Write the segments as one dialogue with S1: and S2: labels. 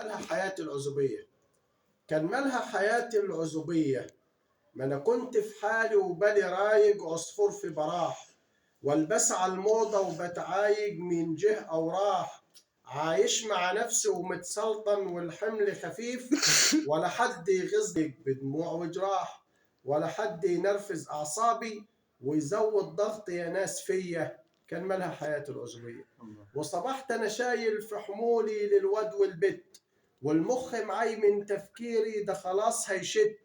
S1: مالها حياة العزوبية؟ كان مالها حياة العزوبية؟ ما أنا كنت في حالي وبالي رايق، عصفور في براح، والبس على الموضة وبتعايق من جه أو راح، عايش مع نفسي ومتسلطن والحمل خفيف، ولا حد يغزني بدموع وجراح، ولا حد ينرفز أعصابي ويزود ضغط يا ناس فيا. كان مالها حياة العزوبية؟ وصبحت أنا شايل في حمولي للواد والبت، والمخ معي من تفكيري ده خلاص هيشت،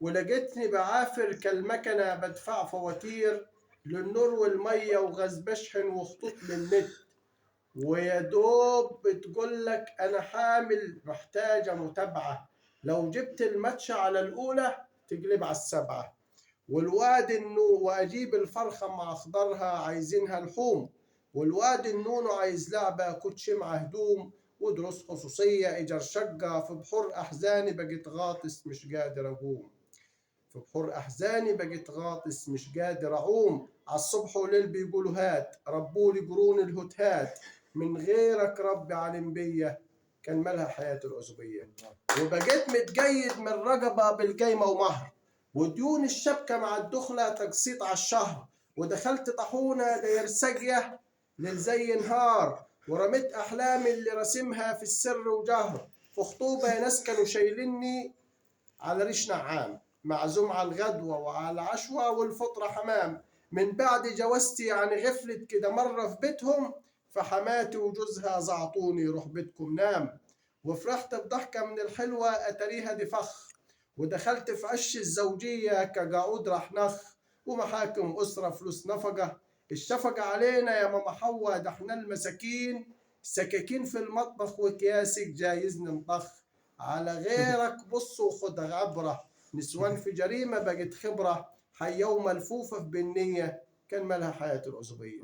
S1: ولقيتني بعافر كالمكنة بدفع فواتير للنور والمية وغاز بشحن وخطوط للنت، ويا دوب بتقولك أنا حامل محتاجة متابعة، لو جبت الماتش على الأولى تقلب على السبعة، والواد النو وأجيب الفرخة مع أخضرها عايزينها لحوم، والواد النونو عايز لعبة كوتش مع هدوم، ودروس خصوصية إيجار شقة، في بحور أحزاني بقيت غاطس مش قادر أقوم، في بحور أحزاني بقيت غاطس مش قادر أعوم، على الصبح وليل بيقولوا هات ربولي قرون الهتهات، من غيرك ربي علم بيا. كان مالها حياة العزوبية؟ وبقيت متجيد من رقبة بالجيمة ومهر، وديون الشبكة مع الدخلة تقسيط على الشهر، ودخلت طاحونة داير ساقية للزي نهار، ورميت أحلامي اللي راسمها في السر وجهر، في خطوبة يا ناس كانوا شايليني على ريش نعام، معزوم على الغدوة وعلى العشوة والفطرة حمام، من بعد جوازتي يعني غفلت كده مرة في بيتهم، فحماتي وجوزها زعطوني روح بيتكم نام، وفرحت بضحكة من الحلوة أتريها دي فخ، ودخلت في عش الزوجية كجعود راح نخ، ومحاكم أسرة فلوس نفقة، الشفقة علينا يا ماما حوا ده احنا المساكين، سكاكين في المطبخ وكياسك جايز ننطخ، على غيرك بص وخد عبرة، نسوان في جريمة بقت خبرة، حية وملفوفة في بنية. كان مالها حياة العزوبية؟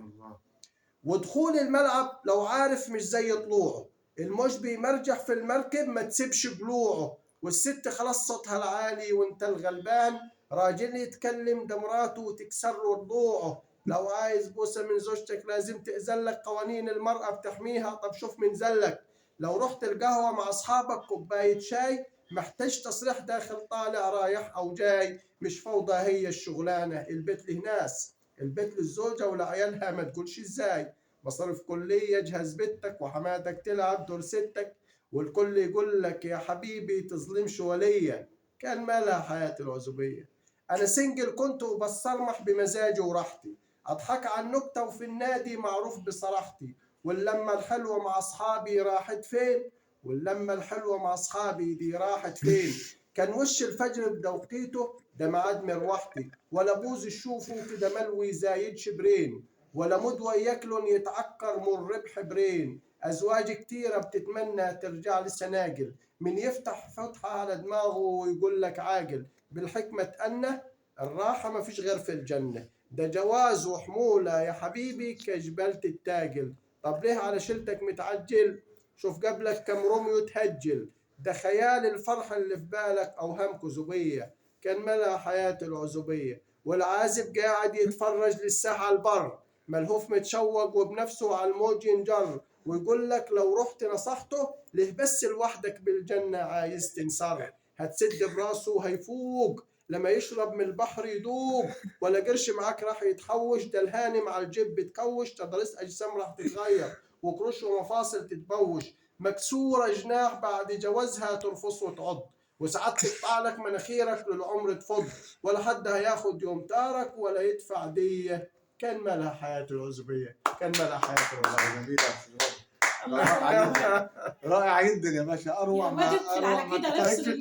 S1: ودخول الملعب لو عارف مش زي طلوعه، الموج بيمرجح في المركب ما تسيبش جلوعه، والست خلاص صوتها العالي وانت الغلبان، راجل يتكلم ده مراته وتكسر له ضلوعه، لو عايز بوسة من زوجتك لازم تأذلك، قوانين المرأة بتحميها طب شوف من زلك، لو رحت القهوة مع أصحابك كوباية شاي محتاج تصريح داخل طالع رايح أو جاي، مش فوضى هي الشغلانة، البيت له ناس، البيت للزوجة ولعيالها ما تقولش ازاي، مصاريف كلية جهز بيتك وحماتك تلعب دور ستك، والكل يقول لك يا حبيبي تظلمش ولية. كان مالها حياة العزوبية؟ أنا single كنت وبصرمح بمزاجي وراحتي، أضحك على النكتة وفي النادي معروف بصراحتي، واللمة الحلوة مع أصحابي راحت فين؟ واللمة الحلوة مع أصحابي دي راحت فين؟ كان وش الفجر بدوقيته ده ميعاد مروحتي، ولا بوز تشوفه كده ملوي زايد شبرين، ولا مدوى ياكلن يتعكر من ربح برين، أزواج كتيرة بتتمنى ترجع لسناجل، من يفتح فتحة على دماغه ويقول لك عاجل، بالحكمة تأنى الراحة ما فيش غير في الجنة، ده جواز وحمولة يا حبيبي كجبالة التاجل، طب ليه على شيلتك متعجل؟ شوف قبلك كم روميو تهجل، ده خيال الفرح اللي في بالك أوهام كذوبية. كان مالها حياة العزوبية؟ والعازب قاعد يتفرج للساحة على البر، ملهوف متشوق وبنفسه على الموج ينجر، ويقول لك لو رحت نصحته ليه بس لوحدك بالجنة عايز تنسر، هتسد براسه وهيفوق لما يشرب من البحر يدوب، ولا قرش معاك راح يتحوش، ده الهانم على الجيب بتكوش، تضاريس أجسام راح تتغير وكروش ومفاصل تتبوش، مكسورة جناح بعد جوازها ترفص وتعض، وساعات تقطع لك مناخيرك للعمر تفض، ولا حد هياخد يوم تارك ولا يدفع دية. كان مالها حياة العزوبية؟ كان مالها حياة العزوبية؟
S2: رائعة جدا، رائعة جدا يا باشا، أروع
S3: يا
S2: ما
S3: واد اقفل
S2: أروع
S3: على
S2: ما
S3: كده نفس
S2: تتعبش.